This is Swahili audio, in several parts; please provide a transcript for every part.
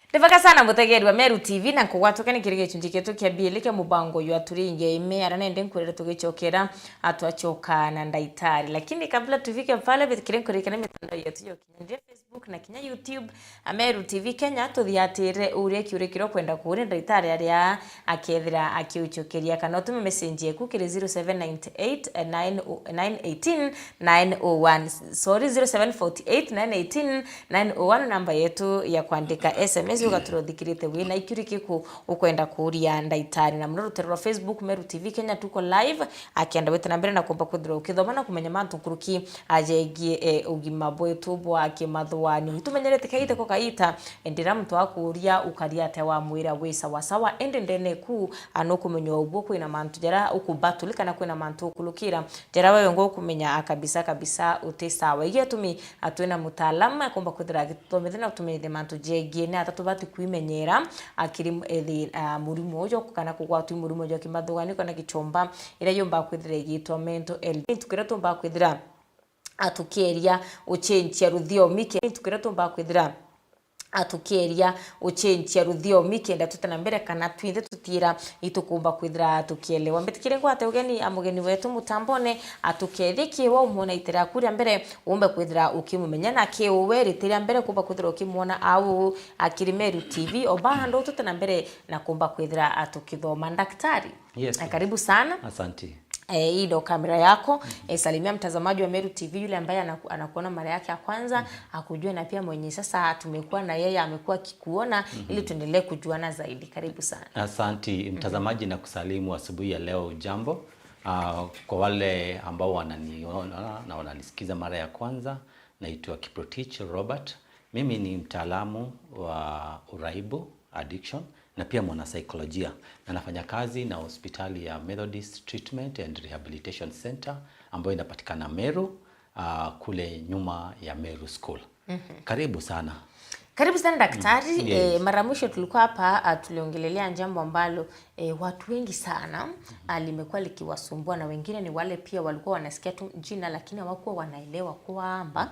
Ndivaka sana mutegeri wa Meru TV na nkugwatuka ni kiri gicunji kitu kia bieli kia mubango yu aturinge ime arana ende nkurira tugichokera atwachoka na ndaitari, lakini kabla tufike pale bitikire nkurikana mitandao yetu yo kinya Facebook na kinya YouTube Ameru TV Kenya tuthiatire urie kiuria kiria kwenda kuria ndaitari aria akethira akiuchokeria kana utume message yaku kiri 0798 918 901, sorry, 0748 918 901, namba yetu ya kuandika SMS ugaturwo wina ikiuri kiku ukwenda kuria ndaitari. Na muno rutero rwa Facebook Meru TV Kenya tuko live akienda wite na mbere na kumba kwithirwa ukithoma na kumenya mantu nkuruki ajegie ugima bwetu bwa kimathwani tumenyerete kaita ko kaita endira mtu akuria ukaria ate wa mwira wi sawa sawa ende ndene ku ano kumenya ubwo kwina mantu jara ukubatuli kana kwina mantu ukulukira jara wewe ngo kumenya kabisa kabisa ute sawa. Igia tumi atwina mutaalamu akomba kwithira agituthomithia na tumenyithia mantu jegie ni atatu bati kwimenyera akiri ethi murimu uyu kana kugwatwi murimu uyu kimathugani kana gichomba ira yumba kwithira igitwa mental health tukira tumba kwithira atukieria uchenjia ruthiomi tukira tumba kwithira atukieria uchenjia ruthiomi kenda tutana mbere kana twinthe tutira itukumba kwithira tukielewa. Mbitikire ngwate ugeni amugeni wetu mutambone atukethie kiwa umona itira kuria mbere umbe kwithira ukimumenya na kiuwe ritiria mbere kumba kwithira ukimwona au akiri Meru TV oba handu tutana mbere na kumba kwithira atukithoma. Daktari, Yes. karibu sana. Asante. Hii ndo kamera yako. Salimia mtazamaji wa Meru TV yule ambaye anakuona mara yake ya kwanza, akujue, na pia mwenye sasa tumekuwa na yeye amekuwa akikuona, ili tuendelee kujuana zaidi. Karibu sana. Asanti mtazamaji, na kusalimu asubuhi ya leo. Jambo. Kwa wale ambao wananiona na wananisikiza mara ya kwanza, naitwa Kiprotich Robert. Mimi ni mtaalamu wa uraibu, addiction, na pia mwanasaikolojia, na nafanya kazi na hospitali ya Methodist Treatment and Rehabilitation Center ambayo inapatikana Meru, kule nyuma ya Meru School. Karibu sana. Karibu sana daktari. Yes. Mara mwisho tulikuwa hapa, tuliongelelea jambo ambalo watu wengi sana limekuwa likiwasumbua, na wengine ni wale pia walikuwa wanasikia tu jina lakini hawakuwa wanaelewa kwamba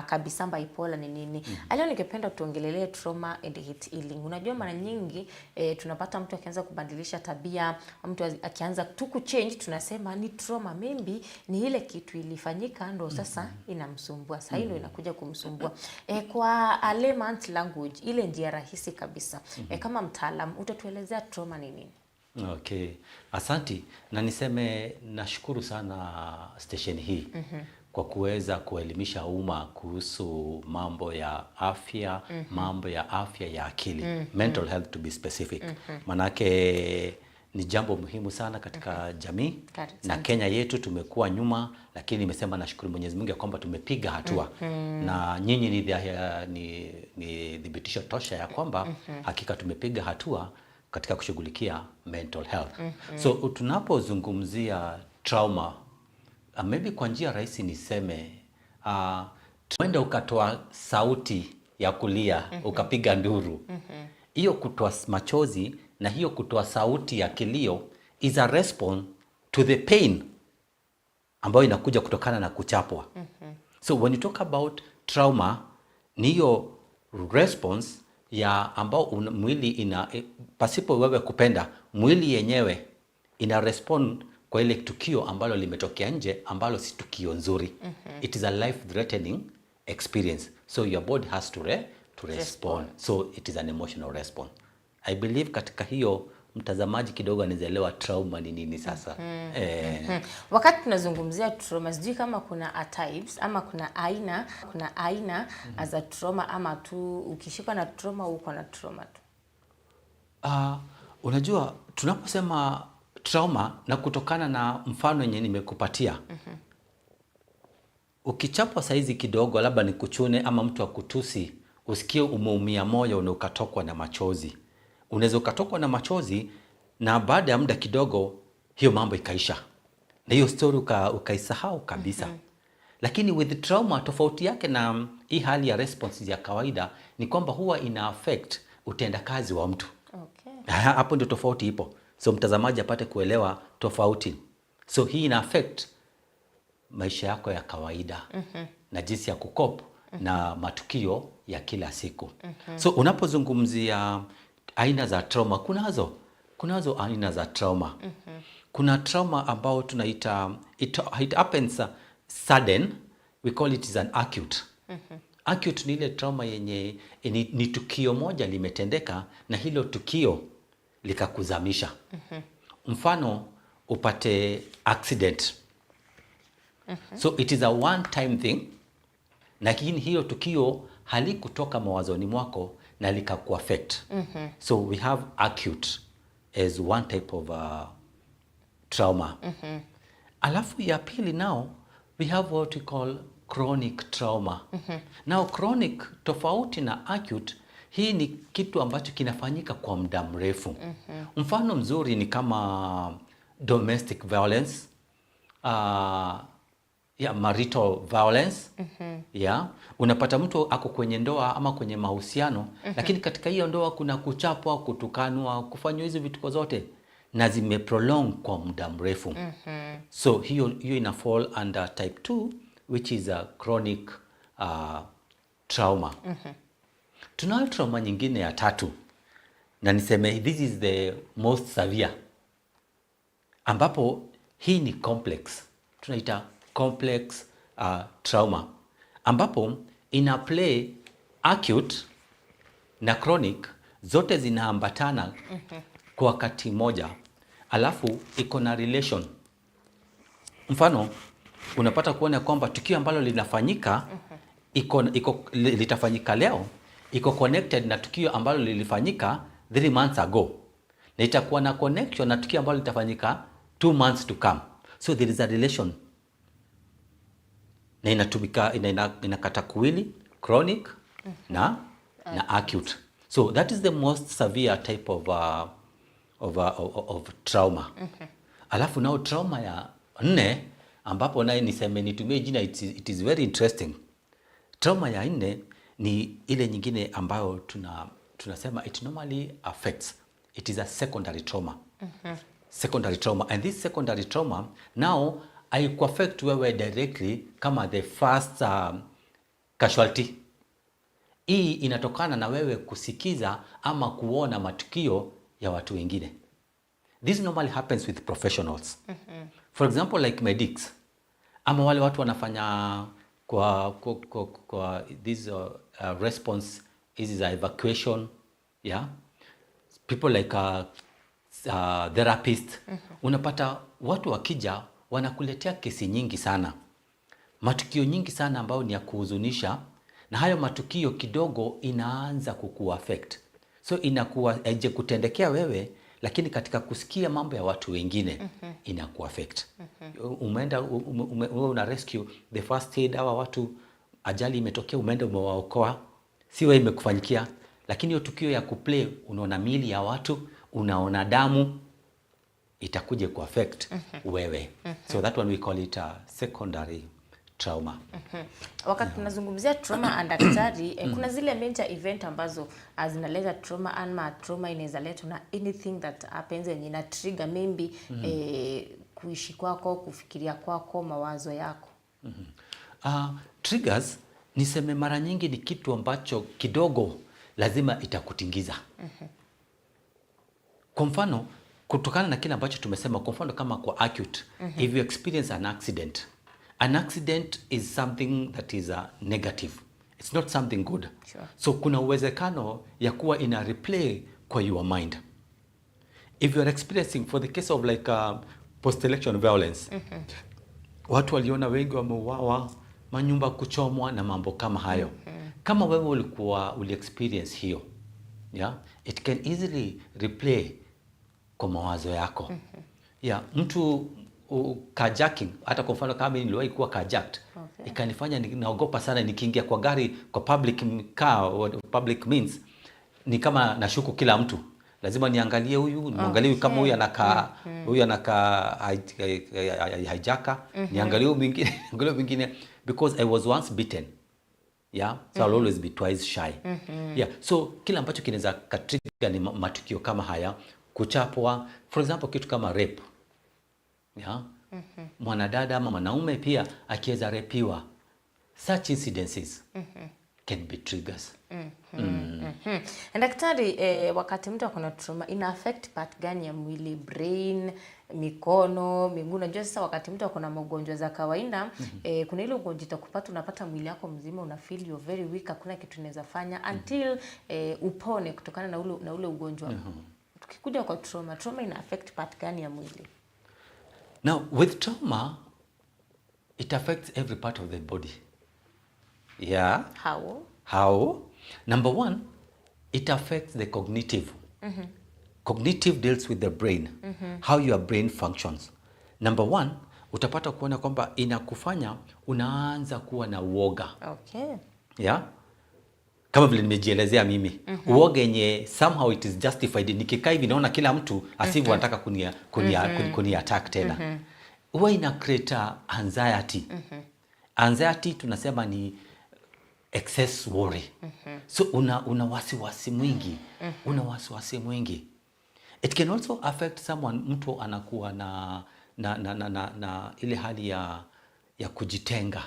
kabisa bipolar ni nini. Leo ningependa tuongelelee trauma and its healing. Unajua mara nyingi tunapata mtu akianza kubadilisha tabia, mtu akianza tu kuchange tunasema ni trauma, maybe ni ile kitu ilifanyika ndo sasa inamsumbua. Sasa ndo inakuja kumsumbua. Kwa a layman's language, ile njia rahisi kabisa. Kama mtaalam utatuelezea trauma ni nini? Okay, asanti, na niseme nashukuru sana station hii kwa kuweza kuelimisha umma kuhusu mambo ya afya, mambo ya afya ya akili, mental health to be specific. Manake ni jambo muhimu sana katika jamii na Kenya yetu tumekuwa nyuma, lakini nimesema nashukuru Mwenyezi Mungu ya kwamba tumepiga hatua na nyinyi ni thibitisho tosha ya kwamba hakika tumepiga hatua katika kushughulikia mental health. So tunapozungumzia trauma, maybe kwa njia rahisi niseme uenda ukatoa sauti ya kulia, ukapiga nduru, hiyo kutoa machozi na hiyo kutoa sauti ya kilio is a response to the pain ambayo inakuja kutokana na kuchapwa. So when you talk about trauma, ni hiyo response ya ambao mwili ina pasipo wewe kupenda, mwili yenyewe ina respond kwa ile tukio ambalo limetokea nje ambalo si tukio nzuri. It is a life threatening experience, so your body has to respond. So it is an emotional response. I believe katika hiyo mtazamaji kidogo anaelewa trauma ni nini sasa. Wakati tunazungumzia trauma, sijui kama kuna a types ama kuna aina za trauma ama tu ukishikwa na trauma uko na trauma tu. Unajua tunaposema trauma na kutokana na mfano yenye nimekupatia, ukichapwa saizi kidogo, labda ni kuchune ama mtu akutusi, usikie umeumia moyo na ukatokwa na machozi. Unaweza ukatokwa na machozi na baada ya muda kidogo hiyo mambo ikaisha na hiyo story ukaisahau kabisa. Lakini with trauma, tofauti yake na hii hali ya responses ya kawaida ni kwamba huwa ina affect utendakazi wa mtu. Hapo ndio tofauti ipo, so mtazamaji apate kuelewa tofauti. So hii ina affect maisha yako ya kawaida na jinsi ya kucope na matukio ya kila siku. So unapozungumzia aina za trauma, kunazo aina za trauma. Kuna trauma ambao tunaita it happens sudden, we call it is an acute. Acute ni ile trauma yenye ni tukio moja limetendeka na hilo tukio likakuzamisha. Mfano, upate accident. So it is a one time thing, lakini hiyo tukio halikutoka mawazoni mwako na likakuaffect. So we have acute as one type of trauma. Alafu ya pili, now we have what we call chronic trauma. Now chronic, tofauti na acute, hii ni kitu ambacho kinafanyika kwa muda mrefu. Mfano mzuri ni kama domestic violence, yeah, marital violence. Yeah. Unapata mtu ako kwenye ndoa ama kwenye mahusiano, lakini katika hiyo ndoa kuna kuchapwa, kutukanwa, kufanywa hizi vituko zote na zimeprolong kwa muda mrefu. So hiyo ina fall under type 2, which is a chronic trauma. Tunayo trauma nyingine ya tatu, na niseme this is the most severe, ambapo hii ni complex, tunaita complex trauma, ambapo ina play acute na chronic, zote zinaambatana kwa wakati moja, alafu iko na relation. Mfano, unapata kuona kwamba tukio ambalo linafanyika litafanyika leo iko connected na tukio ambalo lilifanyika 3 months ago, na itakuwa na connection na tukio ambalo litafanyika 2 months to come. So there is a relation na inatumika inakata kuwili, chronic na acute. So that is the most severe type of trauma. Alafu nao trauma ya nne, ambapo naye niseme nitumie jina, it is very interesting. Trauma ya nne ni ile nyingine ambayo tunasema it normally affects, it is a secondary trauma. Secondary trauma, and this secondary trauma now haikuaffect wewe directly kama the first casualty. Hii inatokana na wewe kusikiza ama kuona matukio ya watu wengine. This normally happens with professionals. For example, like medics ama wale watu wanafanya kwa this response hizi za evacuation, yeah, people like therapist. Unapata watu wakija wanakuletea kesi nyingi sana, matukio nyingi sana ambayo ni ya kuhuzunisha, na hayo matukio kidogo inaanza kukuaffect. So inakuwa kutendekea wewe, lakini katika kusikia mambo ya watu wengine inakuaffect. Umeenda wewe una rescue the first aid, hawa watu, ajali imetokea, umeenda umewaokoa, si wewe imekufanyikia, lakini hiyo tukio ya kuplay, unaona miili ya watu, unaona damu, itakuja kuaffect wewe. So that one we call it a secondary trauma. Wakati tunazungumzia trauma and daktari, kuna zile major event ambazo zinaleta trauma, ama trauma inaweza letwa na anything that happens yenye ina trigger maybe kuishi kwako, kufikiria kwako, mawazo yako? Triggers niseme mara nyingi ni kitu ambacho kidogo lazima itakutingiza. Kwa mfano, kutokana na kile ambacho tumesema, kwa mfano kama kwa acute, if you experience an accident, an accident is something that is a negative. It's not something good. So kuna uwezekano ya kuwa ina replay kwa your mind. If you are experiencing, for the case of like post-election violence, watu waliona wengi wameuawa, manyumba kuchomwa na mambo kama hayo. Kama wewe ulikuwa uli experience hiyo, yeah, it can easily replay kwa mawazo yako. Yeah, mtu carjacking, hata kwa mfano kama mimi niliwahi kuwa carjacked, ikanifanya naogopa sana nikiingia kwa gari, kwa public car or public means, ni kama nashuku kila mtu, lazima niangalie huyu, niangalie huyu kama huyu anakaa hijacker, niangalie huyu mwingine, niangalie huyu mwingine, because I was once beaten, yeah, so I'll always be twice shy. Yeah, so kile ambacho kinaweza katrigger ni matukio kama haya, kuchapwa, for example, kitu kama rape, yeah? Mwanadada ama mwanaume pia akiweza repiwa. Such incidences can be triggers. Na daktari, wakati mtu akona trauma ina affect part gani ya mwili? Brain, mikono, miguu? Unajua sasa wakati mtu akona magonjwa za kawaida, kuna ile ugonjwa itakupata, unapata mwili yako mzima una feel you're very weak, hakuna kitu unaweza fanya until upone kutokana na ule ugonjwa. Tukikuja kwa trauma, trauma ina affect part gani ya mwili? Now, with trauma, it affects every part of the body. Yeah. How? How? Number one, it affects the cognitive. Cognitive deals with the brain, how your brain functions. Number one, utapata kuona kwamba inakufanya unaanza kuwa na uoga. Yeah? Kama vile nimejielezea mimi, uoga yenye somehow it is justified. Nikikaa hivi naona kila mtu asivyo anataka kuni attack tena. Huwa ina create anxiety. Anxiety tunasema ni excess worry. So una wasiwasi mwingi. Una wasiwasi mwingi. It can also affect someone, mtu anakuwa na ile hali ya kujitenga.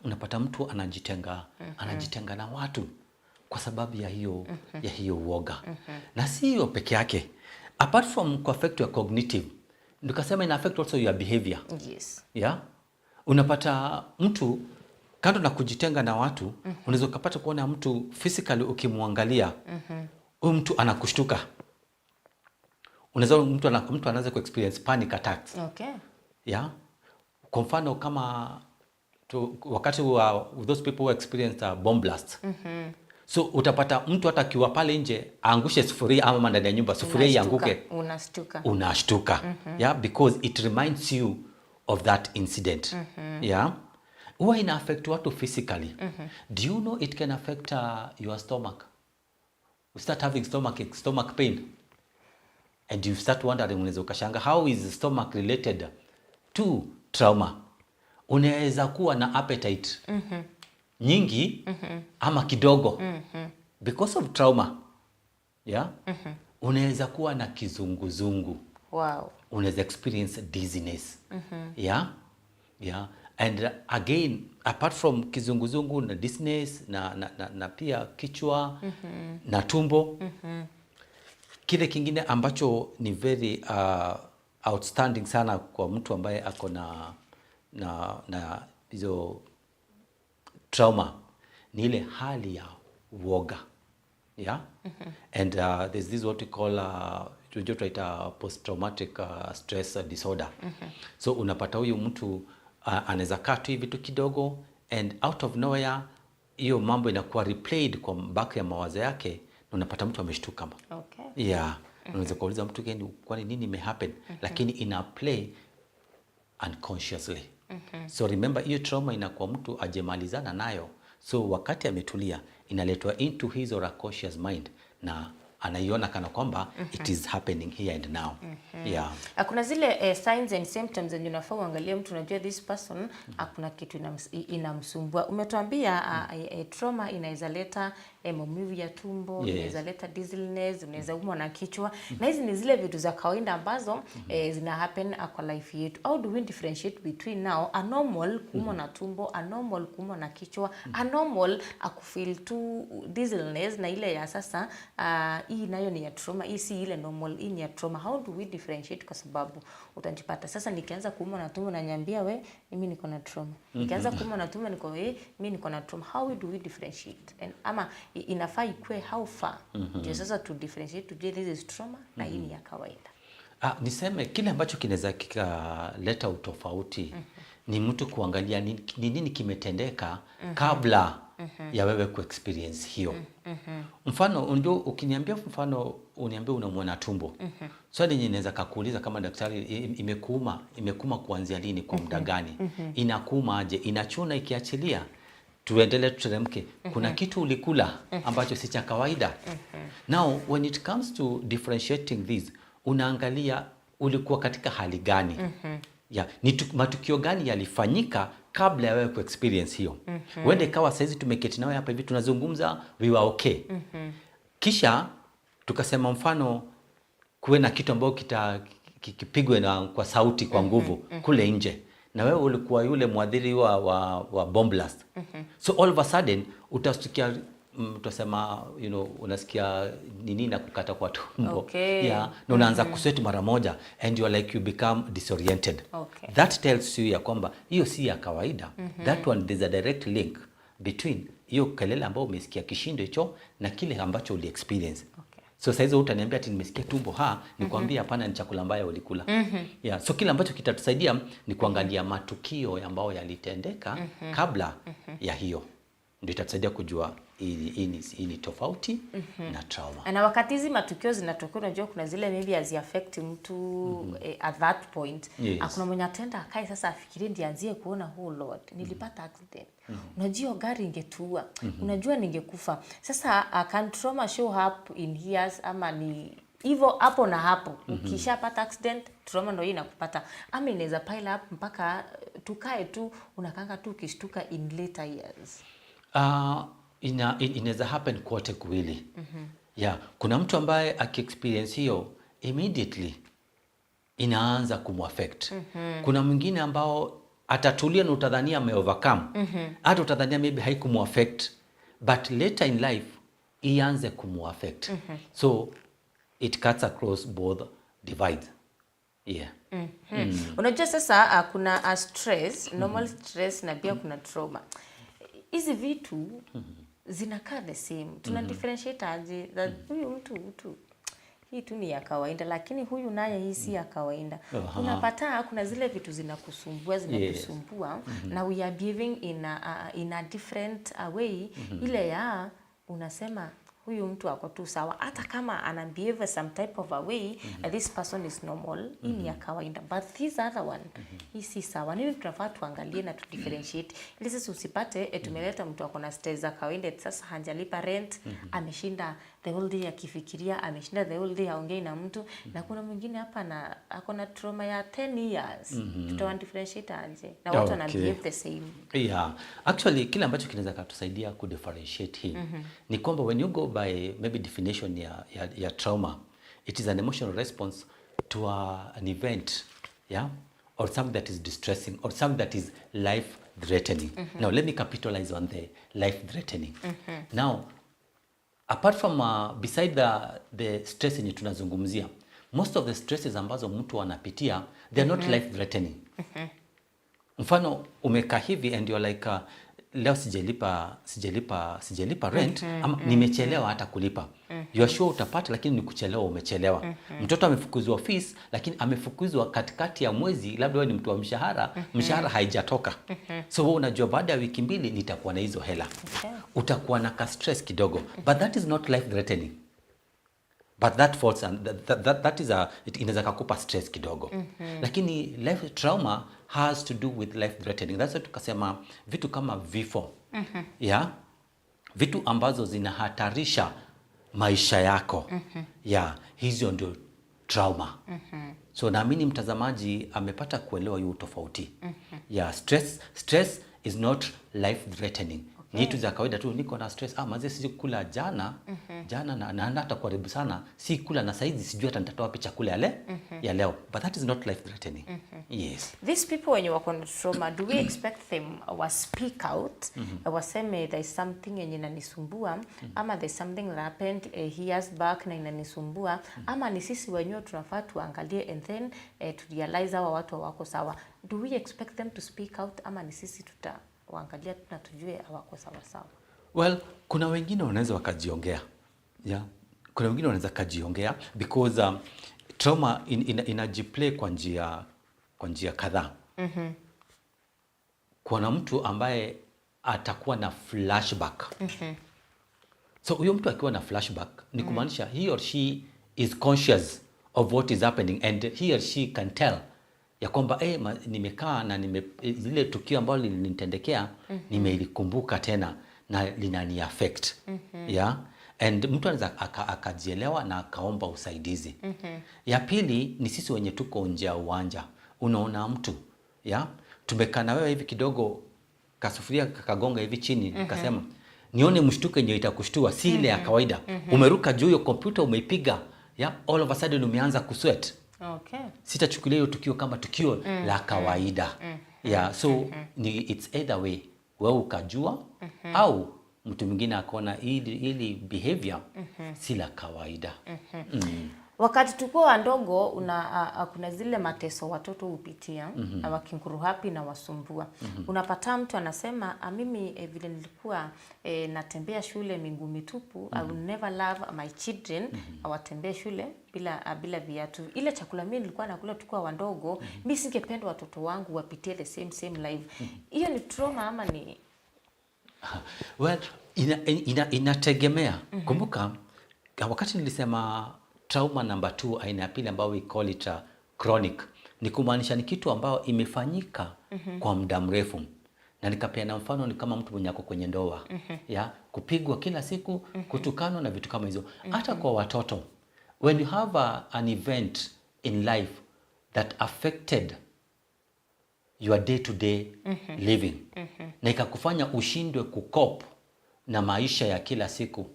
Unapata mtu anajitenga na watu kwa sababu ya hiyo uoga. Na si hiyo peke yake. Apart from ku affect your cognitive, nikasema ina affect also your behavior. Yeah? Unapata mtu, kando na kujitenga na watu, unaweza ukapata kuona mtu physically, ukimwangalia huyu mtu anakushtuka. Unaweza mtu anaweza kuexperience panic attacks. Yeah? Kwa mfano kama wakati wa those people who experienced a bomb blast. So utapata mtu hata akiwa pale nje aangushe sufuria ama ndani ya nyumba sufuria ianguke, Unastuka. Unashtuka. Yeah, because it reminds you of that incident. Yeah, huwa ina affect watu physically. Do you know it can affect your stomach? You start having stomach pain and you start wondering, unaweza ukashanga, how is stomach related to trauma? Unaweza kuwa na appetite nyingi ama kidogo because of trauma. Yeah, unaweza kuwa na kizunguzungu. Unaweza experience dizziness. Yeah, and again, apart from kizunguzungu na dizziness na pia kichwa na tumbo, kile kingine ambacho ni very outstanding sana kwa mtu ambaye ako na hizo trauma ni ile hali ya uoga. Yeah, and there's this what we call, tunajua tunaita post traumatic stress disorder. So unapata huyu mtu anaweza kaa tu hivi tu kidogo and out of nowhere hiyo mambo inakuwa replayed kwa back ya mawazo yake na unapata mtu ameshtuka. Yeah, unaweza kuuliza mtu, "Gani, kwani nini imehappen?" Lakini ina play unconsciously. So remember, hiyo trauma inakuwa mtu ajemalizana nayo, so wakati ametulia inaletwa into his or her conscious mind na anaiona kana kwamba it is happening here and now. Yeah. Kuna zile signs and symptoms zenye unafaa uangalie mtu, unajua this person hakuna kitu inamsumbua. Umetuambia trauma inaweza leta maumivu ya tumbo, inaweza leta dizziness, unaweza umwa na kichwa, na hizi ni zile vitu za kawaida ambazo zina happen kwa life yetu. How do we differentiate between now a normal kuumwa na tumbo, a normal kuumwa na kichwa, a normal akufeel tu dizziness, na ile ya sasa hii nayo ni ya trauma, hii si ile normal, hii ni ya trauma? How do we differentiate? Kwa sababu utajipata sasa nikianza kuumwa na tumbo nanyambia, "We, mimi niko na trauma." Nikianza kuumwa na tumbo niko, "Eh, mimi niko na trauma." How do we differentiate? And ama inafaa ikue how far ndio sasa tu differentiate, tujue this is trauma na hii ni ya kawaida? Ah, niseme kile ambacho kinaweza kikaleta utofauti ni mtu kuangalia ni nini kimetendeka kabla ya wewe kuexperience hiyo. Mfano, unajua ukiniambia, mfano uniambie unaumwa na tumbo. Swali yenye naweza kakuuliza kama daktari, imekuuma kuanzia lini, kwa muda gani? Inakuuma aje? Inachuna ikiachilia? Tuendelee tuteremke. Kuna kitu ulikula ambacho si cha kawaida? Now, when it comes to differentiating this, unaangalia ulikuwa katika hali gani? Yeah, ni matukio gani yalifanyika kabla ya wewe kuexperience hiyo? Huenda ikawa saizi tumeketi nawe hapa hivi tunazungumza, we were okay. Kisha tukasema mfano kuwe na kitu ambayo kipigwe na kwa sauti kwa nguvu kule nje. Na wewe ulikuwa yule mwadhiriwa wa bomb blast. So all of a sudden utasikia, utasema, unasikia nini na kukata kwa tumbo. Yeah, na unaanza kusweat mara moja and you are like, you become disoriented. That tells you ya kwamba hiyo si ya kawaida. That one, there's a direct link between hiyo kelele ambayo umesikia, kishindo hicho, na kile ambacho uli experience. So saizi utaniambia ati nimesikia tumbo ha, nikwambia hapana, ni chakula mbaya ulikula. Yeah, so kile ambacho kitatusaidia ni kuangalia matukio ambayo yalitendeka kabla ya hiyo, ndio itatusaidia kujua hii ni tofauti na trauma. Na wakati hizi matukio zinatokea, unajua kuna zile maybe haziaffect mtu at that point. Hakuna mwenye atenda akae sasa afikirie ndiye anzie kuona, "Oh Lord, nilipata accident, unajua hiyo gari ingetua, unajua ningekufa." Sasa can trauma show up in years, ama ni hivyo hapo na hapo, ukishapata accident trauma ndio hii inakupata, ama inaweza pile up mpaka tukae tu unakanga tu ukishtuka in later years? Inaweza happen kote kuwili. Yeah, kuna mtu ambaye akiexperience hiyo, immediately inaanza kumuaffect. Kuna mwingine ambao atatulia na utadhania ameovercome, hata utadhania maybe haikumuaffect, but later in life ianze kumuaffect. So it cuts across both divides, yeah. Unajua sasa kuna stress, normal stress, na pia kuna trauma. Hizi vitu zinakaa the same. Tuna differentiate aje that huyu mtu hii tu ni ya kawaida, lakini huyu naye hii si ya kawaida? Unapata kuna zile vitu zinakusumbua, zinakusumbua, na we are behaving in a different way, ile ya unasema huyu mtu ako tu sawa, hata kama ana behave some type of a way, this person is normal, hii ni ya kawaida, but this other one, hii si sawa. Nini tunafaa tuangalie na tu differentiate ili sasa usipate tumeleta mtu ako na stress za kawaida, eti sasa hajalipa rent, ameshinda the whole day akifikiria, ameshinda the whole day haongei na mtu, na kuna mwingine hapa na ako na trauma ya 10 years? Tutawa differentiate aje na watu wana behave the same? Yeah, actually kile ambacho kinaweza katusaidia kudifferentiate hii ni kwamba when you go by maybe definition ya trauma, it is an emotional response to an event, yeah, or something that is distressing or something that is life threatening. Now let me capitalize on the life threatening. Now, apart from beside the stress yenye tunazungumzia, most of the stresses ambazo mtu anapitia, they are not life threatening. Mfano, umekaa hivi and you're like, leo sijalipa rent ama nimechelewa hata kulipa. You are sure utapata, lakini ni kuchelewa umechelewa. Mtoto amefukuzwa fees, lakini amefukuzwa katikati ya mwezi, labda wewe ni mtu wa mshahara, mshahara haijatoka, so wewe unajua baada ya wiki 2 nitakuwa na hizo hela. Utakuwa na ka stress kidogo, but that is not life threatening, but that falls and that is a it inaweza kakupa stress kidogo. Lakini life trauma has to do with life threatening. That's why tukasema vitu kama vifo, yeah, vitu ambazo zinahatarisha maisha yako, yeah, hizo ndio trauma. So naamini mtazamaji amepata kuelewa hiyo tofauti. Yeah, stress stress is not life threatening. Ni vitu za kawaida tu, niko na stress, ah, mazee sikula jana jana na hata karibu sana si kula, na saizi sijui hata nitatoa wapi chakula ya leo, but that is not life threatening, yes. These people wenye wako na trauma, do we expect them wa speak out, waseme there is something yenye inanisumbua, ama there is something that happened years back na inanisumbua, ama ni sisi wenyewe tunafaa tuangalie and then to realize hawa watu hawako sawa? Do we expect them to speak out, ama ni sisi tutawaangalia na tujue hawako sawa sawa? Well, kuna wengine wanaweza wakajiongea. Yeah. Kuna wengine wanaweza kajiongea because trauma inajiplay kwa njia kadhaa. Kuna mtu ambaye atakuwa na flashback. So huyo mtu akiwa na flashback ni kumaanisha he or she is conscious of what is happening and he or she can tell ya kwamba nimekaa na zile tukio ambalo lilinitendekea, nimelikumbuka tena na linani affect. Yeah? And mtu anaweza akajielewa na akaomba usaidizi. Ya pili ni sisi wenye tuko nje ya uwanja. Unaona mtu, yeah? Tumekaa na wewe hivi kidogo, kasufuria kakagonga hivi chini, kasema nione mshtuko yenye itakushtua si ile ya kawaida. Umeruka juu hiyo kompyuta umeipiga, yeah? All of a sudden umeanza kusweat. Sitachukulia hiyo tukio kama tukio la kawaida. Yeah, so ni it's either way, wewe ukajua au mtu mwingine akaona hili behavior si la kawaida. Wakati tukuwa wadogo kuna zile mateso watoto hupitia na wakigrow up na wasumbua. Unapata mtu anasema, "Mimi vile nilikuwa natembea shule miguu mitupu, I will never love my children watembee shule bila viatu. Ile chakula mimi nilikuwa nakula tukiwa wadogo, mi singependa watoto wangu wapitie the same same life." Hiyo ni trauma ama ni Well, inategemea. Kumbuka wakati nilisema trauma number two, aina ya pili ambayo we call it chronic, ni kumaanisha ni kitu ambayo imefanyika kwa muda mrefu, na nikapeana mfano ni kama mtu mwenye ako kwenye ndoa ya kupigwa kila siku, kutukanwa na vitu kama hizo. Hata kwa watoto, when you have an event in life that affected your day to day living na ikakufanya ushindwe kucope na maisha ya kila siku,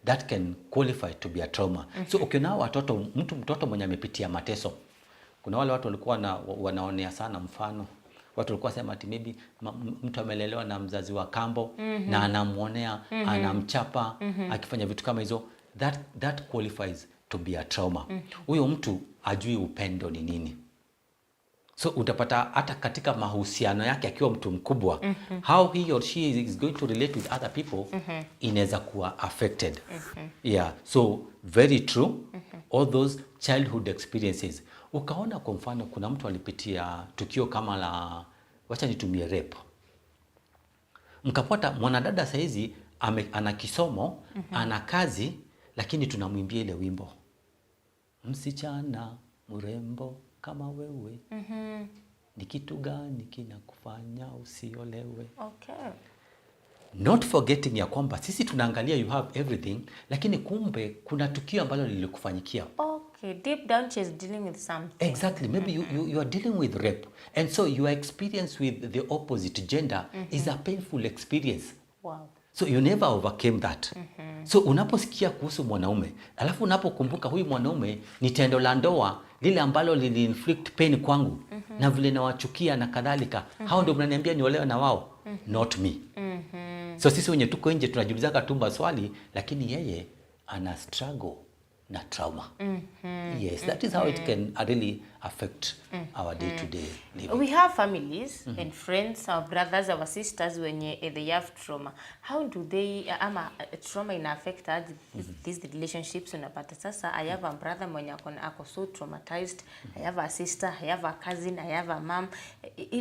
that can qualify to be a trauma. So ukiona watoto, mtoto mwenye amepitia mateso, kuna wale watu walikuwa wanaonea sana mfano, watu walikuwa sema ati maybe mtu amelelewa na mzazi wa kambo na anamwonea, anamchapa, akifanya vitu kama hizo, that qualifies to be a trauma. Huyo mtu ajui upendo ni nini. So utapata hata katika mahusiano yake akiwa mtu mkubwa, how he or she is going to relate with other people inaweza kuwa affected. Yeah, so very true, all those childhood experiences. Ukaona kwa mfano kuna mtu alipitia tukio kama la, wacha nitumie rape, mkapata mwanadada saizi ana kisomo, ana kazi, lakini tunamwimbia ile wimbo, "Msichana mrembo kama wewe, ni kitu gani kinakufanya usiolewe?" Not forgetting ya kwamba sisi tunaangalia you have everything, lakini kumbe kuna tukio ambalo lilikufanyikia. Okay, deep down she's dealing with something. Exactly. Maybe you are dealing with rape. And so your experience with the opposite gender is a painful experience. So you never overcame that. So unaposikia kuhusu mwanaume, alafu unapokumbuka huyu mwanaume ni tendo la ndoa lile ambalo lili inflict pain kwangu na vile nawachukia na kadhalika. Hao ndio mnaniambia niolewe na wao, not me. So sisi wenye tuko nje tunajiulizaka tu maswali, lakini yeye ana struggle na trauma. Yes, that is how it can really affect our day to day living. We have families and friends, our brothers, our sisters wenye they have trauma. How do they ama trauma ina affect aje these relationships? Unapata sasa I have a brother mwenye ako so traumatized, I have a sister, I have a cousin, I have a mom.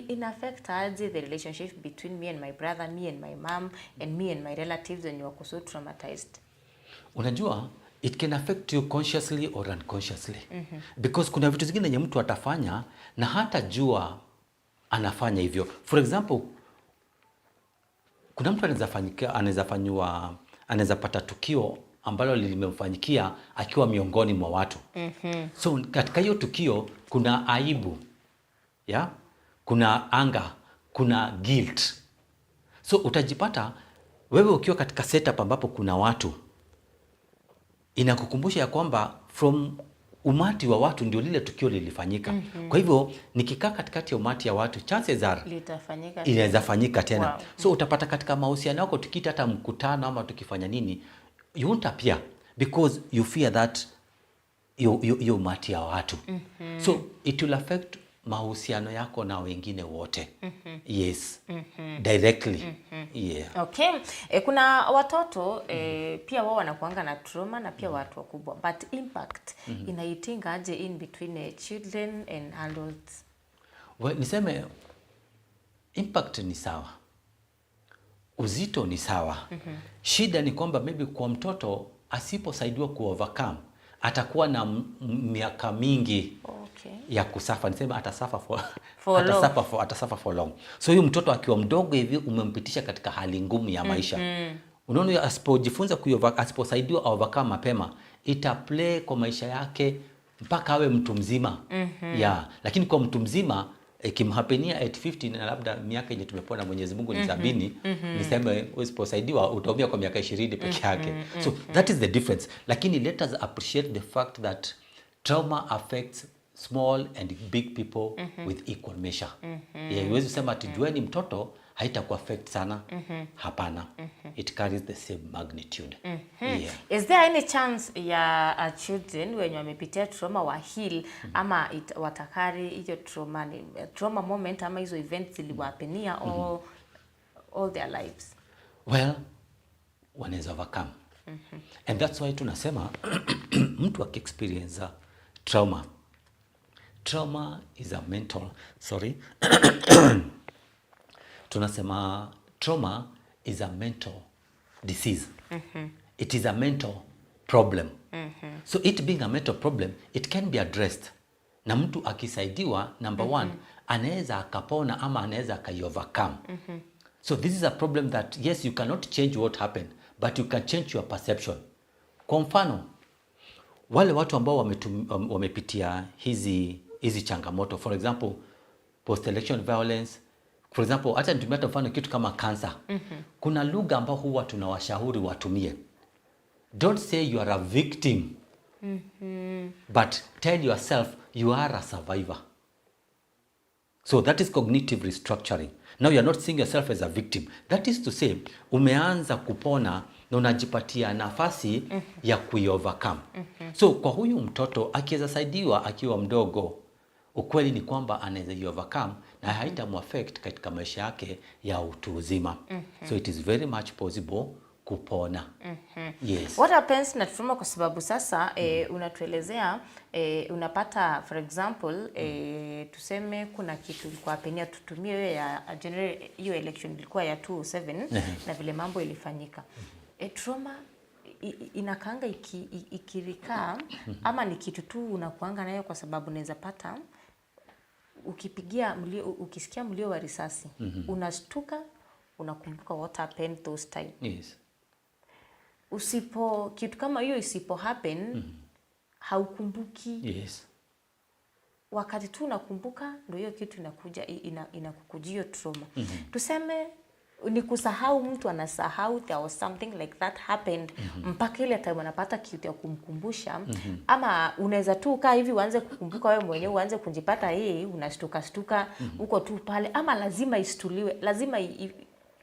Ina affect aje the relationship between me and my brother, me and my mom, and me and my relatives wenye wako so traumatized? Unajua, it can affect you consciously or unconsciously, because kuna vitu zingine yenye mtu atafanya na hata jua anafanya hivyo. For example, kuna mtu anaweza fanyiwa, anaweza pata tukio ambalo limemfanyikia akiwa miongoni mwa watu. So katika hiyo tukio kuna aibu, yeah? Kuna anger, kuna guilt. So utajipata wewe ukiwa katika setup ambapo kuna watu, inakukumbusha ya kwamba from umati wa watu ndio lile tukio lilifanyika. Kwa hivyo nikikaa katikati ya umati ya watu, chances are Litafanyika. Inaweza fanyika tena. So utapata katika mahusiano yako, tukiita hata mkutano ama tukifanya nini, you won't appear because you fear that hiyo umati ya watu. So it will affect mahusiano yako na wengine wote. Yes, directly, yeah. Okay. Kuna watoto pia wao wanakuanga na trauma na pia watu wakubwa, but impact inaitinga aje in between children and adults? Well, niseme impact ni sawa, uzito ni sawa. Shida ni kwamba maybe kwa mtoto asiposaidiwa ku overcome atakuwa na miaka mingi ya kusuffer. Niseme atasuffer for, For long. Atasuffer for long. So huyu mtoto akiwa mdogo hivi umempitisha katika hali ngumu ya maisha. Unaona, asipojifunza asiposaidiwa overcome mapema, ita play kwa maisha yake mpaka awe mtu mzima. Yeah. Lakini kwa mtu mzima ikimhappenia at 50 na labda miaka yenye tumepewa na Mwenyezi Mungu ni 70, niseme usiposaidiwa utaumia kwa miaka 20 peke yake. So that is the difference. Lakini let us appreciate the fact that trauma affects small and big people with equal measure. Yeah, huwezi sema ati juu ni mtoto haitakuaffect sana. Hapana. It carries the same magnitude. Yeah. Is there any chance ya children wenye wamepitia trauma wa heal ama watacarry hiyo trauma, trauma moment ama hizo events ziliwahappenia all their lives? Well, wanaweza overcome. And that's why tunasema mtu akiexperience trauma, trauma is a mental, sorry, tunasema trauma is a mental disease. It is a mental problem. So it being a mental problem, it can be addressed. Na mtu akisaidiwa, number one, anaweza akapona ama anaweza akaiovercome. So this is a problem that, yes, you cannot change what happened, but you can change your perception. Kwa mfano, wale watu ambao wamepitia hizi changamoto, for example, post election violence, for example, hata nitumie hata mfano kitu kama cancer. Kuna lugha ambao huwa tunawashauri watumie. Don't say you are a victim, but tell yourself you are a survivor. So that is cognitive restructuring. Now you are not seeing yourself as a victim. That is to say, umeanza kupona na unajipatia nafasi ya kuiovercome. So kwa huyu mtoto akiweza saidiwa akiwa mdogo, ukweli ni kwamba anaweza iovercome na haitamuaffect katika maisha yake ya utu uzima. So it is very much possible kupona. Yes. What happens na trauma? Kwa sababu sasa unatuelezea, unapata, for example, tuseme kuna kitu ilikuwa happenia, tutumie hiyo ya general, hiyo election ilikuwa ya 2007 na vile mambo ilifanyika. Trauma inakaanga ikirecur ama ni kitu tu unakuanga nayo? Kwa sababu unaweza pata ukipigia mlio, ukisikia mlio wa risasi, unastuka, unakumbuka what happened those time. Usipo, kitu kama hiyo isipo happen, haukumbuki. Wakati tu unakumbuka ndio hiyo kitu inakuja, inakukujia hiyo trauma. Tuseme ni kusahau, mtu anasahau there was something like that happened mpaka ile time anapata kitu ya kumkumbusha, ama unaweza tu kaa hivi uanze kukumbuka wewe mwenyewe, uanze kujipata hii unashtuka shtuka huko tu pale, ama lazima istuliwe, lazima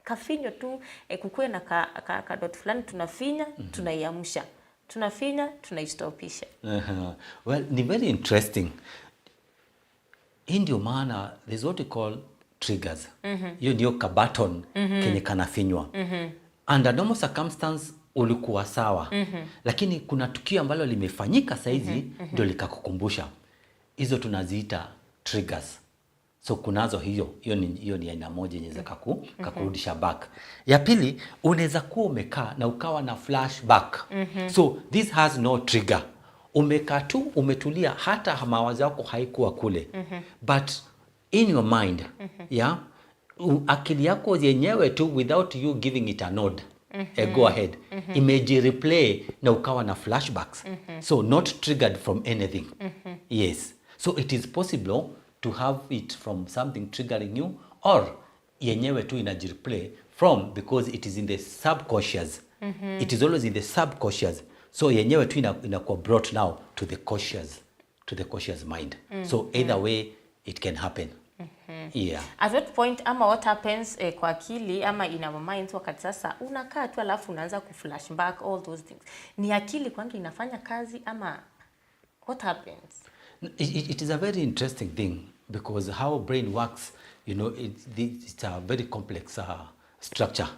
kafinyo tu, kukuwe na ka dot fulani tunafinya, tunaiamsha, tunafinya, tunaistopisha? Well, ni very interesting. Hii ndio maana there's what we call triggers. Hiyo ndio kabutton kenye kanafinywa. Under normal circumstance ulikuwa sawa, lakini kuna tukio ambalo limefanyika saizi ndio likakukumbusha. Hizo tunaziita triggers. So kunazo hiyo, hiyo ni aina moja yenye za kakurudisha back. Ya pili, unaweza kuwa umekaa na ukawa na flashback. So this has no trigger. Umekaa tu umetulia, hata mawazo yako haikuwa kule. But in your mind, yeah, akili yako yenyewe tu, without you giving it a nod, a go ahead, imejireplay na ukawa na flashbacks. So not triggered from anything. Yes. So it is possible to have it from something triggering you or yenyewe tu inajireplay from, because it is in the subconscious. It is always in the subconscious. So yenyewe tu inakuwa brought now to the conscious mind. So either way it can happen. Yeah. At what point ama what happens kwa akili ama in our minds wakati sasa unakaa tu alafu unaanza kuflash back all those things? Ni akili kwangi inafanya kazi ama what happens? It is a very interesting thing because how brain works, it's a very complex structure.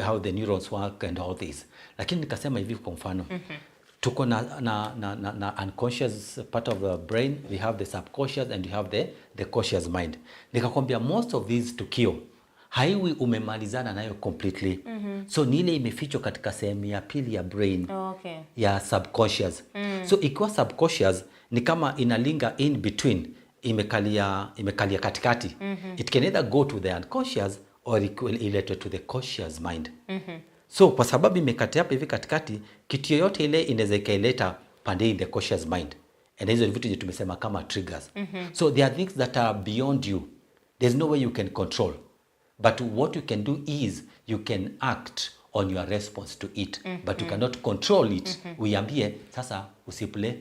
How the neurons work and all this. Lakini nikasema hivi, kwa mfano, tuko na unconscious part of the brain, we have the subconscious and we have the conscious mind. Nikakwambia most of these tukio haiwi umemalizana nayo completely. So ni ile imefichwa katika sehemu ya pili ya brain, ya subconscious. So ikiwa subconscious ni kama inalinger in between, imekalia katikati. It can either go to the unconscious or iletwe to the conscious mind. So kwa sababu imekatia hapa hivi katikati, kitu yoyote ile inaweza ikaileta pande in the conscious mind. And hizo ni vitu zenye tumesema kama triggers. So there are things that are beyond you. There's no way you can control. But what you can do is you can act on your response to it, but you cannot control it. Uiambie sasa usiplay,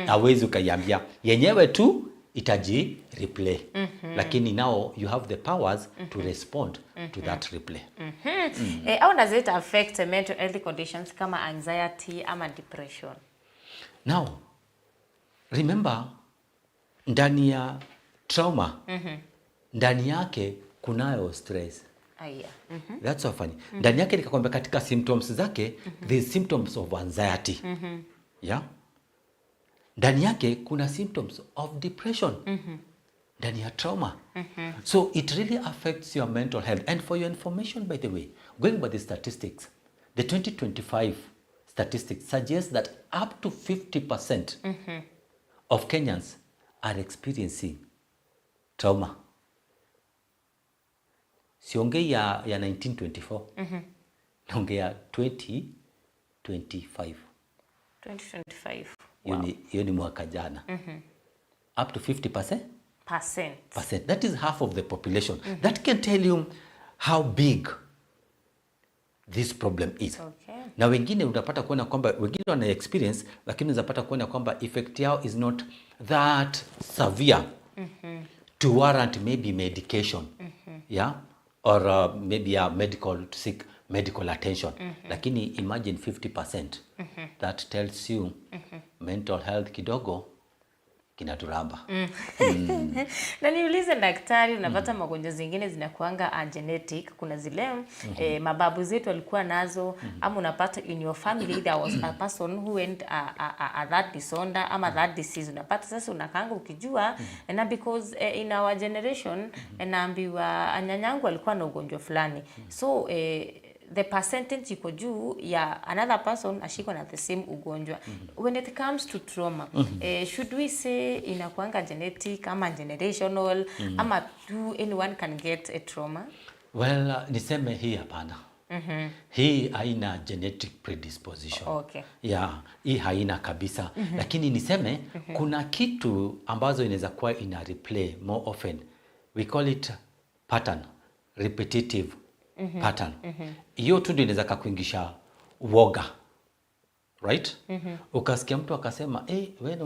hawezi ukaiambia yenyewe tu itaji replay, lakini now you have the powers to respond to that replay. How does it affect mental health conditions kama anxiety ama depression? Now, remember, ndani ya trauma, ndani yake kunayo stress. Aya. That's so funny. Ndani yake nikakwambia katika symptoms zake, there is symptoms of anxiety. Yeah? Ndani yake kuna symptoms of depression. Ndani ya trauma. So it really affects your mental health. And for your information, by the way, going by the statistics, the 2025 statistics suggest that up to 50% of Kenyans are experiencing trauma. Siongei ya 1924. Naongea 2025. 2025. Hiyo ni mwaka jana. Up to 50%. Percent. Percent. That is half of the population. That can tell you how big this problem is. Na wengine unapata kuona kwamba wengine wana experience, lakini unapata kuona kwamba effect yao is not that severe to warrant maybe medication, yeah, or maybe a medical to seek medical attention. Lakini imagine 50%, that tells you mental health kidogo kinaturamba. Na niulize daktari, unapata magonjwa zingine zinakuanga genetic. Kuna zile mababu zetu walikuwa nazo, ama unapata in your family there was a person who went that disorder ama that disease. Unapata sasa unakaanga ukijua, na because in our generation naambiwa nyanyangu alikuwa na ugonjwa fulani, so the percentage iko juu ya another person ashikwa na the same ugonjwa. When it comes to trauma, should we say inakuanga genetic ama generational, ama do anyone can get a trauma? Well, niseme hii hapana. Hii haina genetic predisposition. Yeah, hii haina kabisa. Lakini niseme kuna kitu ambazo inaweza kuwa ina replay more often. We call it pattern, repetitive pattern. Hiyo tu ndio inaweza kakuingisha woga. Right? Ukasikia mtu akasema, "Eh, wewe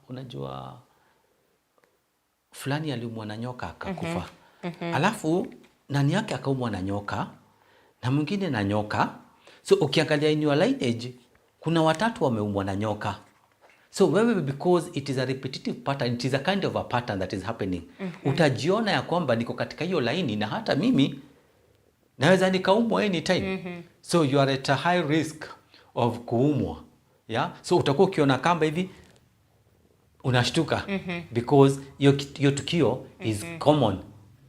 unajua fulani aliumwa na nyoka akakufa." Alafu nani yake akaumwa na nyoka na mwingine na nyoka. So ukiangalia in your lineage kuna watatu wameumwa na nyoka. So wewe, because it is a repetitive pattern, it is a kind of a pattern that is happening. Utajiona ya kwamba niko katika hiyo laini na hata mimi naweza nikaumwa anytime. So you are at a high risk of kuumwa. Yeah? So utakuwa ukiona kamba hivi unashtuka because hiyo tukio is common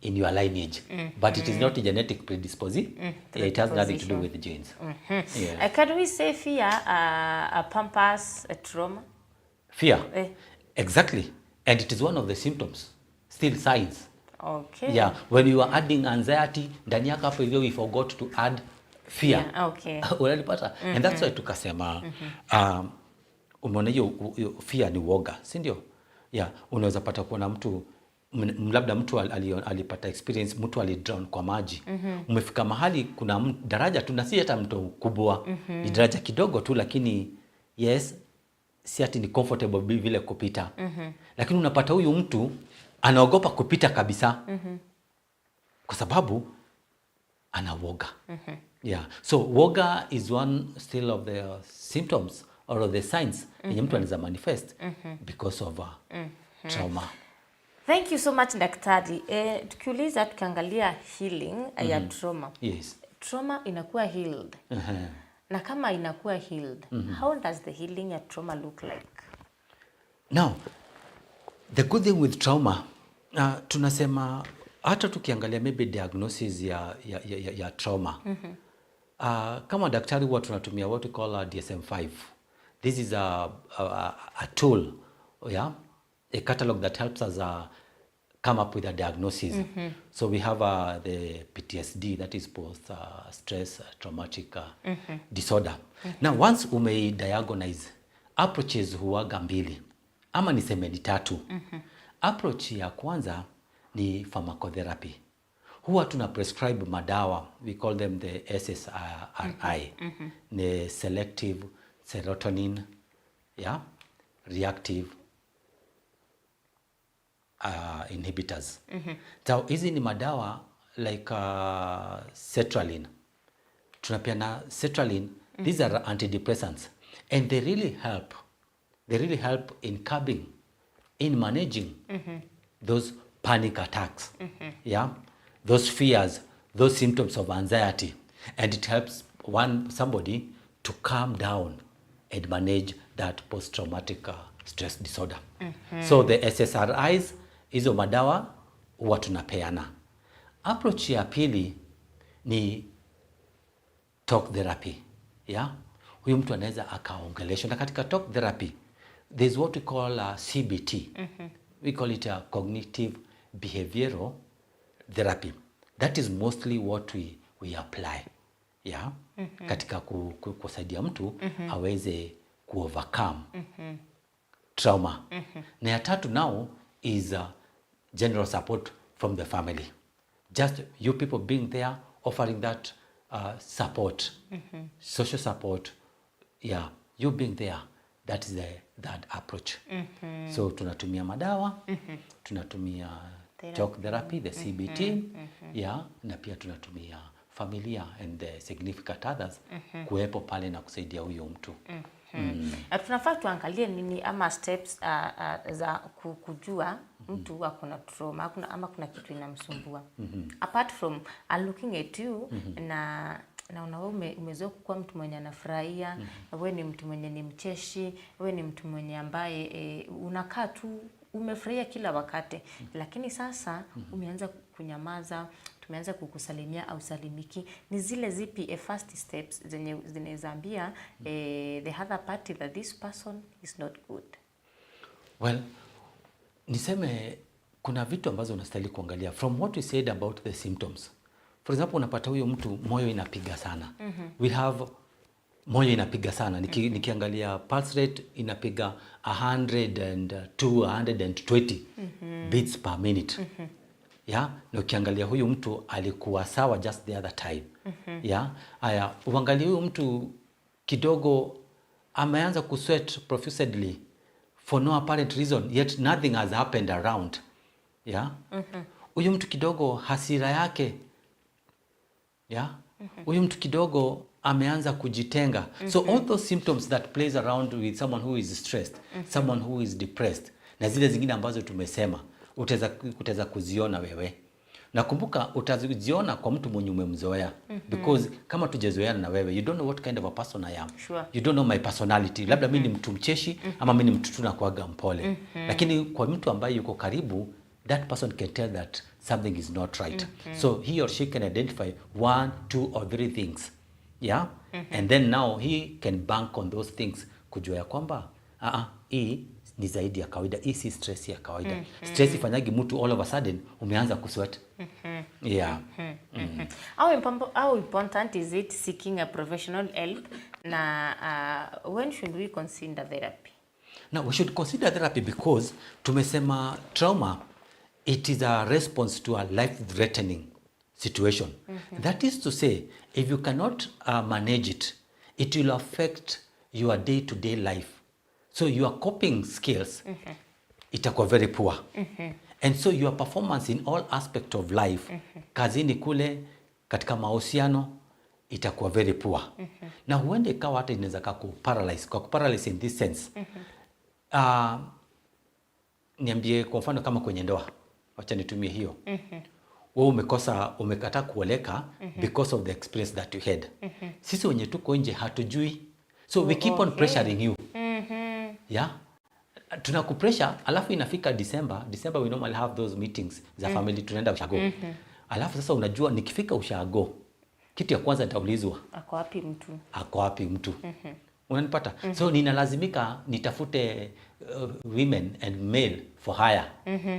in your lineage, but it is not a genetic predisposition. Yeah, it has nothing to do with genes. Yeah. Can we say fear pampers a trauma? Fear. Eh. Exactly. And it is one of the symptoms, still signs. Yeah, when you are adding anxiety ndani yako hapo hivyo, we forgot to add fear. Unanipata? And that's why tukasema, umeona hiyo fear ni woga, si ndio? Yeah, unaweza pata kuona mtu labda mtu alipata experience, mtu alidrown kwa maji. Umefika mahali kuna daraja tu na si hata mto kubwa, ni daraja kidogo tu, lakini yes, si ati ni comfortable vile kupita, lakini unapata huyu mtu anaogopa kupita kabisa kwa sababu ana woga. Yeah. So woga is one still of the symptoms or of the signs yenye mtu anaweza manifest because of trauma. Thank you so much, daktari. Tukiuliza tukiangalia healing ya trauma. Trauma inakuwa healed? Na kama inakuwa healed, how does the healing ya trauma look like? Now, the good thing with trauma, tunasema hata tukiangalia maybe diagnosis ya trauma, kama daktari huwa tunatumia what we call a DSM-5. This is a tool, yeah, a catalog that helps us come up with a diagnosis. So we have the PTSD, that is post stress traumatic disorder. Now once umeidiagnose, approaches huwaga mbili ama niseme ni tatu. Approach ya kwanza ni pharmacotherapy. Huwa tuna prescribe madawa, we call them the SSRI, ni selective serotonin, yeah, reactive inhibitors. So hizi ni madawa like sertraline. Tunapeana sertraline. These are antidepressants and they really help. They really help in curbing, in managing those panic attacks, yeah, those fears, those symptoms of anxiety, and it helps one somebody to calm down and manage that post-traumatic stress disorder. So the SSRIs, hizo madawa huwa tunapeana. Approach ya pili ni talk therapy, yeah? Huyu mtu anaweza akaongeleshwa, na katika talk therapy there's what we call CBT. We call it a cognitive behavioral therapy. That is mostly what we apply, yeah? Katika kusaidia mtu aweze kuovercome trauma. Na ya tatu now is general support from the family. Just you people being there, offering that support, social support, yeah, you being there, that is the that approach. So tunatumia madawa, tunatumia talk therapy, the CBT, yeah, na pia tunatumia familia and the significant others kuwepo pale na kusaidia huyo mtu. Tunafaa tuangalie nini ama steps za kujua mtu ako na trauma ama kuna kitu inamsumbua, apart from looking at you na naona wewe umezoea kukuwa mtu mwenye anafurahia, wewe ni mtu mwenye ni mcheshi, wewe ni mtu mwenye ambaye unakaa tu umefurahia kila wakati, lakini sasa umeanza kunyamaza, tumeanza kukusalimia hausalimiki. Ni zile zipi first steps zenye zinaweza ambia the other party that this person is not good? Well, niseme kuna vitu ambazo unastahili kuangalia from what we said about the symptoms. For example, unapata huyo mtu moyo inapiga sana. We have moyo inapiga sana. Nikiangalia pulse rate inapiga 102, 120 beats per minute. Yeah, na ukiangalia huyu mtu alikuwa sawa just the other time. Yeah, aya, uangalie huyu mtu kidogo ameanza kusweat profusely for no apparent reason, yet nothing has happened around. Yeah, huyu mtu kidogo hasira yake, yeah, huyu mtu kidogo ameanza kujitenga. So all those symptoms that plays around with someone who is stressed, someone who is depressed, na zile zingine ambazo tumesema, utaweza kuziona wewe. Nakumbuka utaziona kwa mtu mwenye umemzoea, because kama tujazoeana na wewe, you don't know what kind of a person I am. You don't know my personality. Labda mi ni mtu mcheshi ama mi ni mtu tu nakuaga mpole, lakini kwa mtu ambaye yuko karibu, that person can tell that something is not right. So he or she can identify one, two or three things, yeah, and then now he can bank on those things kujua ya kwamba hii ni zaidi ya kawaida, hii si stress ya kawaida. Stress ifanyagi mtu all of a sudden umeanza kusweat, yeah. How important is it seeking a professional help, na when should we consider therapy? Now we should consider therapy because tumesema trauma, it is a response to a life threatening situation. That is to say, if you cannot manage it, it will affect your day to day life. So your coping skills itakuwa very poor. And so your performance in all aspect of life, kazini kule, katika mahusiano, itakuwa very poor. Na huenda ikawa hata inaweza kuparalyze, kwa kuparalyze in this sense. Niambie kwa mfano kama kwenye ndoa, wacha nitumie hiyo. Wewe umekosa, umekataa kuoleka because of the experience that you had. Sisi wenye tuko nje hatujui. So we keep on pressuring you. Yeah? Tunakupressure, alafu inafika December, December we normally have those meetings za family, tunaenda ushago. Alafu sasa unajua nikifika ushago, kitu ya kwanza nitaulizwa, Ako wapi mtu? Ako wapi mtu? Unanipata? So ninalazimika nitafute women and male for hire.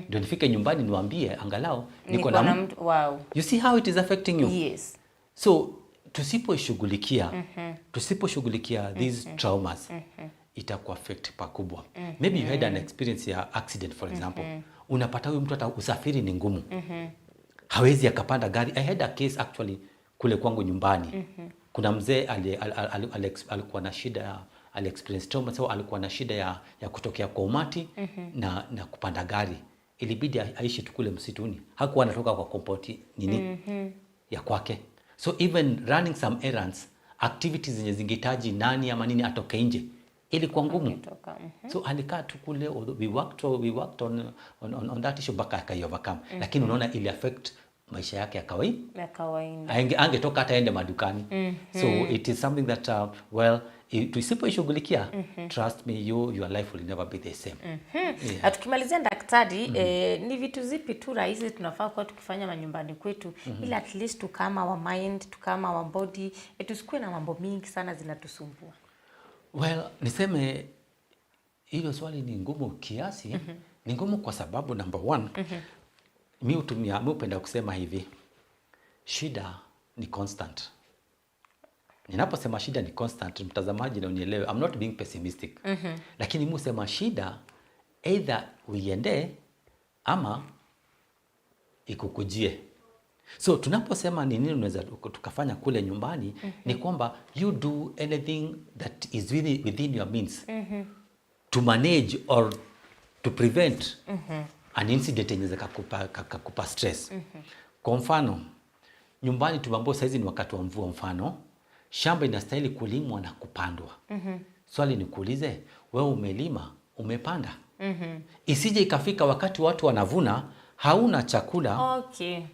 Ndio nifike nyumbani niwaambie angalau niko Niko na na mtu. Wow. You see how it is affecting you? Yes. So tusiposhughulikia these traumas, itakuaffect pakubwa. Maybe you had an experience ya accident, for example. Unapata huyu mtu hata usafiri ni ngumu. Hawezi akapanda gari. I had a case actually kule kwangu nyumbani. Kuna mzee alikuwa na shida ali experience trauma, so alikuwa na shida ya kutokea kwa umati na kupanda gari. Ilibidi aishi tu kule msituni, hakuwa anatoka kwa compound nini ya kwake. So even running some errands, activities zenye zingehitaji nani ama nini atoke nje, ilikuwa ngumu. Kutoka. So alikaa tu kule, although we worked on that issue mpaka akai overcome, lakini unaona ili affect maisha yake ya kawaida. Ya kawaida. Angetoka hata aende madukani. So it is something that well, tusipoishughulikia, trust me, your life will never be the same. Yeah. Na tukimalizia, daktari, ni vitu zipi tu rahisi tunafaa kuwa tukifanya manyumbani kwetu ili at least tucalm our mind, tucalm our body, tusikuwe na mambo mingi sana zinatusumbua? Well, niseme hilo swali ni ngumu kiasi. Ni ngumu kwa sababu number one, mi hupenda kusema hivi, shida ni constant. Ninaposema shida ni constant, mtazamaji na unielewe, I'm not being pessimistic. Lakini mi husema shida either uiendee ama ikukujie. So tunaposema ni nini unaweza tukafanya kule nyumbani, ni kwamba you do anything that is within your means to manage or to prevent an incident yenye kakupa stress. Kwa mfano, nyumbani tumeambiwa saizi ni wakati wa mvua, mfano shamba inastahili kulimwa na kupandwa. Swali nikuulize, wewe umelima, umepanda? Isije ikafika wakati watu wanavuna hauna chakula.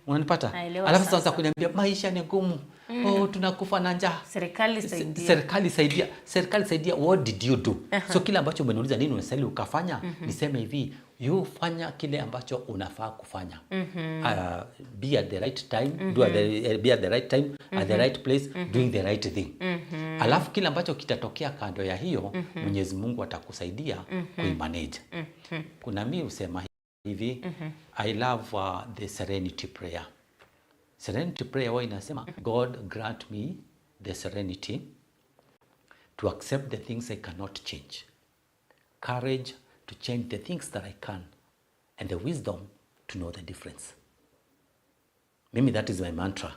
Unanipata? Naelewa. Alafu sasa Sasa. Kuniambia maisha ni gumu. Oh, tunakufa na njaa. Serikali saidia. Serikali saidia, serikali saidia. What did you do? So kile ambacho umeniuliza nini unastahili ukafanya, niseme hivi, you fanya kile ambacho unafaa kufanya. Be at the right time, be at the right time, at the right place, doing the right thing. Alafu kile ambacho kitatokea kando ya hiyo, Mwenyezi Mungu atakusaidia kuimanage. Kuna mi husema hivi, I love the serenity prayer. Serenity prayer huwa inasema, "God grant me the serenity to accept the things I cannot change, courage to change the things that I can, and the wisdom to know the difference." Mimi that is my mantra.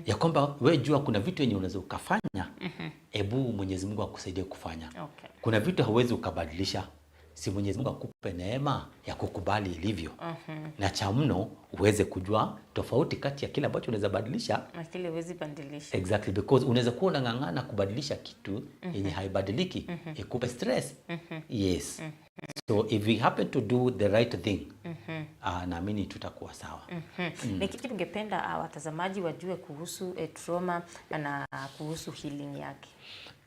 Ya kwamba we jua kuna vitu yenye unaweza ukafanya, ebu Mwenyezi Mungu akusaidie kufanya. Kuna vitu hauwezi ukabadilisha, si Mwenyezi Mungu akupe neema ya kukubali ilivyo, na cha mno uweze kujua tofauti kati ya kile ambacho unaweza badilisha Na kile huwezi badilisha. Exactly, because unaweza kuwa unang'ang'ana kubadilisha kitu yenye haibadiliki, ikupe stress. Yes, so if we happen to do the right thing, naamini tutakuwa sawa. Ni kitu tungependa watazamaji wajue kuhusu trauma na kuhusu healing yake?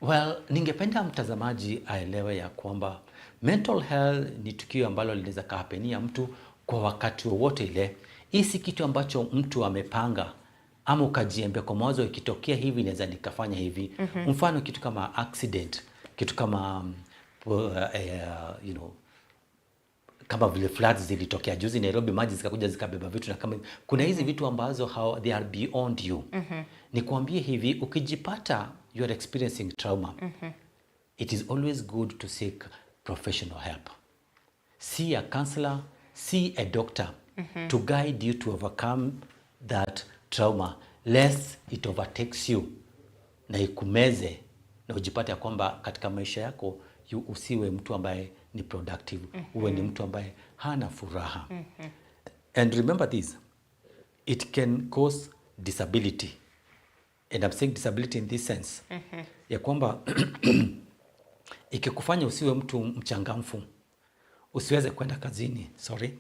Well, ningependa mtazamaji aelewe ya kwamba mental health ni tukio ambalo linaweza kahappenia mtu kwa wakati wowote ile. Hii si kitu ambacho mtu amepanga ama ukajiambia kwa mawazo, ikitokea hivi naweza nikafanya hivi. Mfano kitu kama accident, kitu kama kama vile floods zilitokea juzi Nairobi, maji zikakuja zikabeba vitu, na kama kuna hizi vitu ambazo how they are beyond you. Nikwambie hivi, ukijipata you are experiencing trauma, it is always good to seek professional help. See a counselor, see a doctor to guide you to overcome that trauma lest it overtakes you na ikumeze na ujipate ya kwamba katika maisha yako you usiwe mtu ambaye ni productive, uwe ni mtu ambaye hana furaha. And remember this, it can cause disability, and I'm saying disability in this sense ya kwamba ikikufanya usiwe mtu mchangamfu, usiweze kwenda kazini, sorry,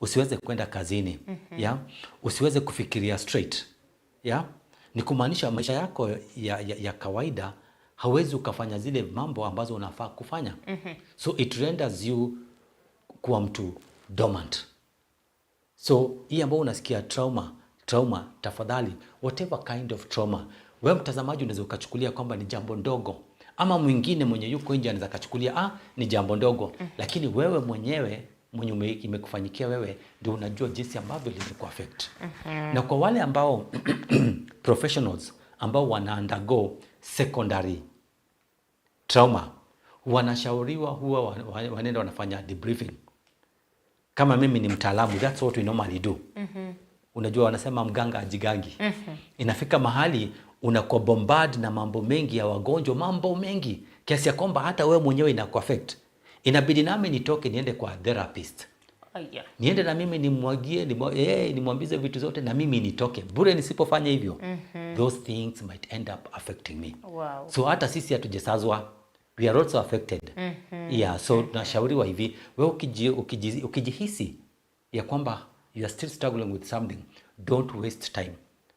usiweze kwenda kazini, yeah? Usiweze kufikiria straight, yeah? Ni kumaanisha maisha yako ya kawaida hauwezi ukafanya zile mambo ambazo unafaa kufanya. So it renders you kuwa mtu dormant. So hii ambao unasikia trauma, trauma, tafadhali, whatever kind of trauma, wewe mtazamaji unaweza ukachukulia kwamba ni jambo ndogo, ama mwingine mwenye yuko nje anaweza kachukulia, ah, ni jambo ndogo, lakini wewe mwenyewe mwenye imekufanyikia wewe ndio unajua jinsi ambavyo limekuaffect. Na kwa wale ambao professionals ambao wana undergo secondary trauma, wanashauriwa huwa wanaenda wanafanya debriefing. Kama mimi ni mtaalamu, that's what we normally do. Unajua wanasema mganga ajigangi. Inafika mahali unakuwa bombard na mambo mengi ya wagonjwa, mambo mengi kiasi ya kwamba hata wewe mwenyewe inakuaffect. Inabidi nami nitoke niende kwa therapist, niende na mimi nimwagie, nimwambize vitu zote na mimi nitoke bure. Nisipofanya hivyo, those things might end up affecting me. So hata sisi hatujasazwa, we are also affected. Yeah, so tunashauriwa hivi, wewe ukijihisi ya kwamba you are still struggling with something, don't waste time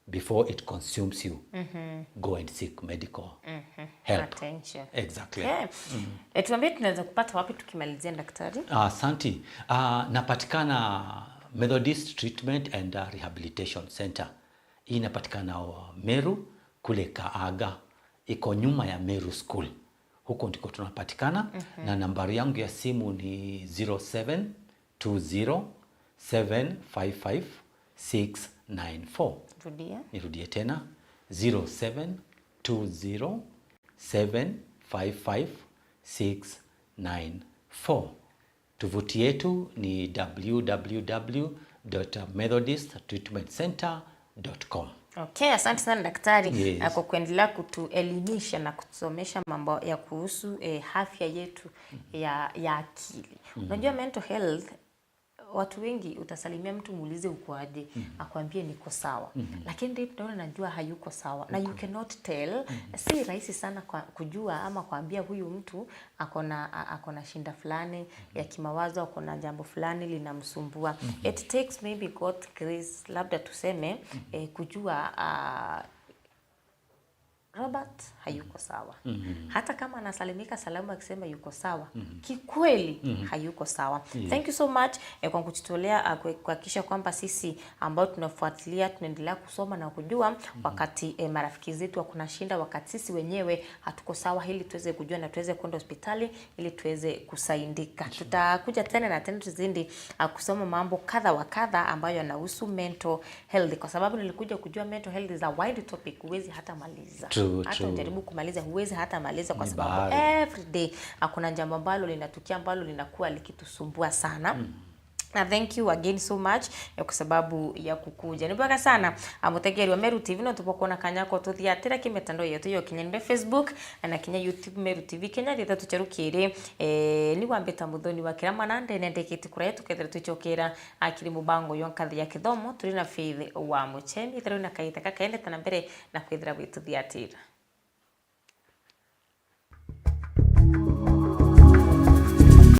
before it consumes you. Go and seek medical help. Attention. Exactly. Yeah. Tuambie tunaweza kupata wapi tukimalizia, daktari? Asante. Napatikana Methodist Treatment and Rehabilitation Center. Hii inapatikana Meru kule Kaaga, iko nyuma ya Meru School. Huko ndiko tunapatikana. Na nambari yangu ya simu ni 0720 755 694. Rudia. Nirudie tena, 0720 755 694. Tovuti yetu ni www.methodisttreatmentcenter.com. Okay, asante sana daktari, Yes. kwa kuendelea kutuelimisha na kutusomesha mambo ya kuhusu afya yetu ya akili. Unajua mental health, watu wengi utasalimia mtu muulize uko aje, akwambie niko sawa. Lakini deep down anajua hayuko sawa. Na you cannot tell. Si rahisi sana kujua ama kuambia huyu mtu akona shinda fulani ya kimawazo, akona jambo fulani linamsumbua. It takes maybe God grace, labda tuseme, kujua Robert hayuko sawa. Hata kama anasalimika salamu akisema yuko sawa, kikweli hayuko sawa. Thank you so much kwa kujitolea kuhakikisha kwamba sisi ambao tunafuatilia tunaendelea kusoma na kujua wakati marafiki zetu wako shinda, wakati sisi wenyewe hatuko sawa, ili tuweze kujua na tuweze kwenda hospitali ili tuweze kusaidika. Tutakuja tena na tena tuzidi kusoma mambo kadha wa kadha ambayo yanahusu mental health, kwa sababu nilikuja kujua mental health is a wide topic, huwezi hata maliza. True, Hata true. ujaribu kumaliza huwezi hata maliza, kwa Ni sababu bahari. every day hakuna jambo ambalo linatukia ambalo linakuwa likitusumbua sana. Na thank you again so much kwa sababu ya kukuja. Ni bwega sana amutegeri wa Meru TV, no tupokuona kanyako tuthiatira kimitandao yetu yo kinya Facebook na kinya YouTube Meru TV Kenya thita tucherukire ni wambita muthoni wa kira manande nendekete kuraya tukethira tuchokera akiri mubango yo nkathi ya kithomo turi na Faith wa Muchemi itharu na kaitha kakaendete na mbere na kwithira gwituthiatira.